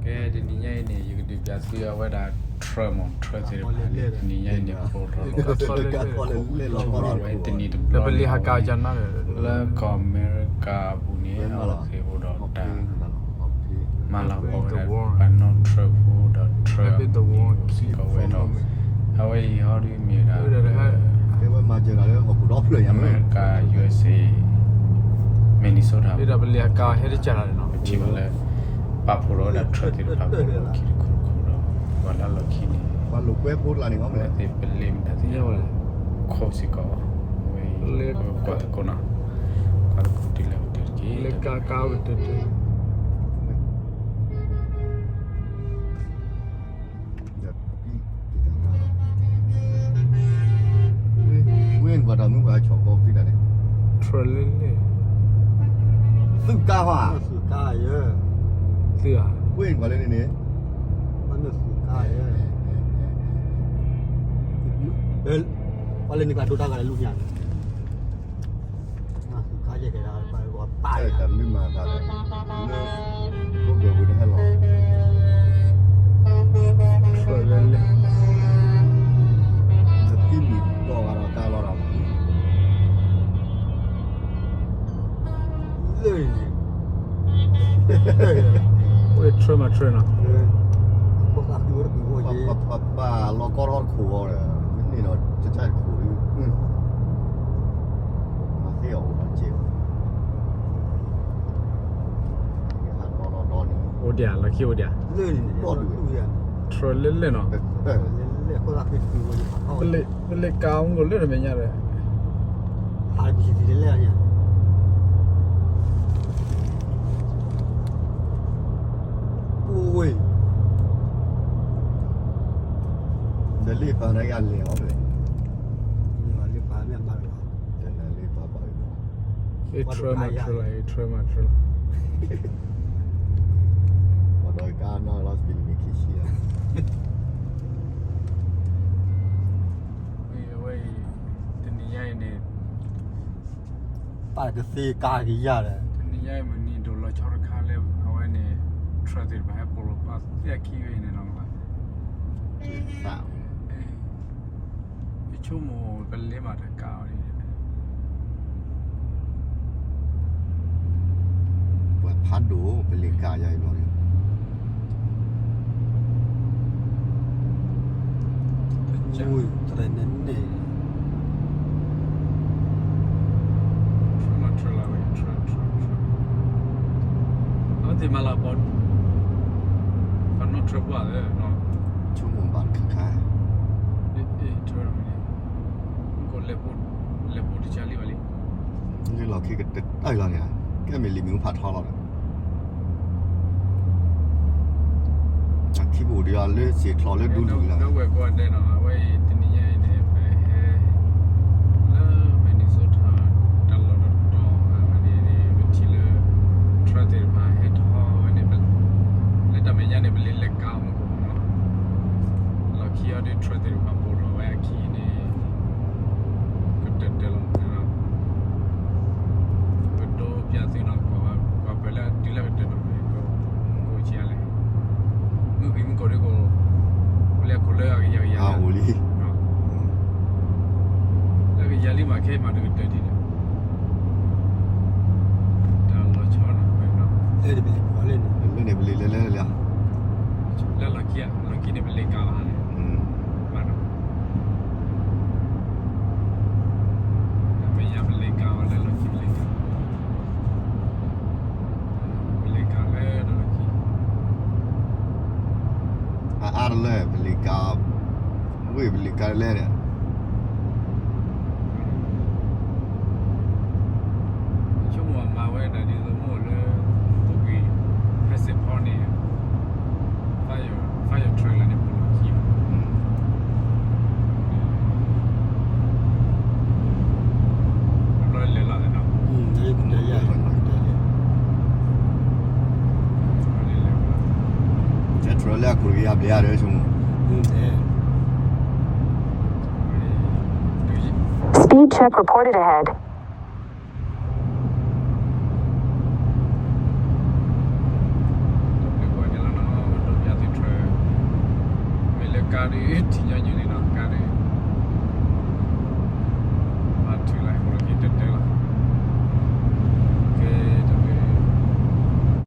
ကဲ တနံၤညါအံၤန့ၣ် ယကဒုးပျးသုအဝဲဒၣ် trail မ့ၢ် trail သ့ၣ်တဖၣ်န့ၣ် တနံၤညါအံၤန့ၣ် ပိာ်ထီၣ်လီၤ လီၤဝဲတနံၤတဘျီန့ၣ် လၢကီၢ်အမဲရကၤအပူၤန့ၣ် အဝဲသ့ၣ်အိၣ်ဒီးတၢ် မၤလၤကပီၤဝဲဒၣ် ပှၤနီၣ် trail ဖိဒီး trail ဖိစ့ၢ်ကီးဝဲဒီး အဝဲအံၤဟီဒုးမ့ၢ်ဝဲဒၣ် အမဲရကၤ ယူအက်စ်အေ Minnesota ပထံၣ်ဘၣ်လၢ ပာ်ဖှိၣ်လီၤဝဲဒၣ် trail သ့ၣ်တဖၣ် လၢလီၢ်ခံတခီတခီဒီး ပှၤလၢလီၢ်ခံန့ၣ် ပှၤလၢလီၢ်ခံန့ၣ် ခိးစ့ၢ်ကီး ကွၢ်သကိးနီၤ ကွၢ်သကိးတုၤလၢကတၢၢ်တက့ၢ် လၢကါကါကတၢၢ်တက့ၢ် ဝ့ၢ်နကွၢ်တၢ်မုၢ်ပှၤဆီၣ်ကီးဖံးတၢ်န့ၣ် trail လၢလဲၣ် သုးကါဟါ သုးကါယဲ သုးဧါ ဝ့ၢ်နကွၢ်လၢန့ၣ်န့ၣ် သုးကါယဲ ပှၤလၢန့ၣ်ကဒိတၢ်ဂၤလၢလူညါန့ၣ် တၢ်မနုၤမၤသးလဲၣ် လၢ ကိးဘၢပူၤတဟဲလီၤ တသံမံၤကီၢ်ဂၤဒီးကါလီၤဒီး လၢ trail မး trail နီၤ ပပာ်လီၤကီထီၣ်တခိၣ်ဃီဒီး မ့ၢ်န့ၣ်ဒီး ကစၢ်တခိၣ်ဒီး မၤသ့အီၤအိၣ်ဒီးစ့ အိၣ်ဒံးဧါ လီၢ်ခံအိၣ်ဒံးဧါ trail လၢလဲၣ်နီၤ ပလဲၤကါမူကလၢတမဲာ်ညါဒီး ပဝဲ ဒီးလ့ပာ်န့ၣ်ယလဲၤအီၤလဲၣ် လ့ပာ်မ့ၢ်ဘၣ်လီၤ လ့ပာ်ဘၣ်လီၤ trail မး trail လီၤ trail မး trail လီၤ ပှၤဒီးကါနီၢ်လီၤ speed limit ခံဆံလီၤ အဝဲအံၤ တနံၤညါအံၤန့ၣ် ပာ်ကသ့ကါကယၤဒီး တနံၤညါအံၤမုၢ်နံၤဒိၣ်လီၤဆီတခါလၢ အဝဲန့ၣ် trail သ့ၣ်တဖၣ်ဟဲပိာ်လီၤပာ်သ့အခံဝဲအံၤန့ၣ်နီၤ ယဆိကမိၣ်ပလဲၤမးတကးအီၤ ပှၤဖးဒိၣ် ပလဲၤကါယၤအံၤဘျီန့ၣ် တရၢၣ်န့ၣ်န့ၣ် အဝဲသ့ၣ်မၤလၤကပီၤ ပှၤနီၣ် trail ပှၤလၢ ဆိကမိၣ်ဘၣ်တခါခါ ကလဲၤပိာ်တကးလံဘၣ်လံ လၢလီၢ်ခံကတၢၢ်လီၤန့ၣ် ကဲမ့ၢ်လံာ်မ့ၣ်အူဖးထီလီၤဒီး အခံပအိၣ်ဒီးလၢစ့ၢ်ချီၣ်လၢဒူလံၤလီၤ ဒီးဝဲၢ်ကွၢ်ဒဲးနီၤ အဝဲအံၤတနံၤညါအံၤန့ၣ် ပဟဲ လၢ Minnesota တၢ်လီၢ်တတီၤ အဝဲန့ၣ် ပထံၣ်လၢ trail သ့ၣ်တဖၣ်ဟဲထီၣ်ဝဲန့ၣ် လၢတၢ်မဲာ်ညါန့ၣ် ပလဲၤလဲၤကါမူကီၢ်နီၤ လီၢ်ခံအီၤဒုး trail သ့ၣ်တဖၣ်ပိာ်ထီၣ်ဝဲအခံန့ၣ် ကတၢၢ်တၢၢ်လီၤမးနီၤ ပဒိးပျးသုနီၤ ကွၢ်ပၢၢ်လၢတုၤလၢကတၢၢ်နီၤ ကအိၣ်ဆံးအါလဲၣ် မုၢ်ဂံၢ်မုၢ်ကီၢ်ဒုးကအိၣ် ပလဲၤခိၣ်လၢအကယၤကယၤ လၢကယၤလံမး ခဲမးတကတၢၢ်ဒံးဒီး တၢ်လီၤဆီနီၤ လၢန့ၣ်ပလဲၤလဲၤလဲၤ လၢလီၢ်ခံ လီၢ်ခံန့ၣ်ပလဲၤကါလီၤန့ၣ် ဘၣ်ဒီး မဲာ်ညါပလဲၤကါအီၤလၢလီၢ်ခံပလဲၤကါ ပလဲၤကါလၢလီၢ်ခံ အအါတလၢပလဲၤကါ ဝ့ၢ်ပလဲၤကါလၢန့ၣ် ဆိကမိၣ်အမၤဝဲဒၣ်ဒ်သိးမိၢ်လၢ ပူၤကွံာ် ဖဲစ့ၢ်ဖီန့ၣ် fire trailer န့ၣ် ပူၤလီၢ်ခံ ဘျီလဲၤလီၤသးနီၤ လဲၤ trailer လၢအခိၣ်ကယၤဘျဲၣ်အါဒီးဆိကမိၣ် Speed check reported ahead. တၢ်ဘျုးကွၢ်န့ၣ်လီၤနီၤ ကါဒီး ထံညီနုၢ်န့ၣ်နီၤ ကါဒီး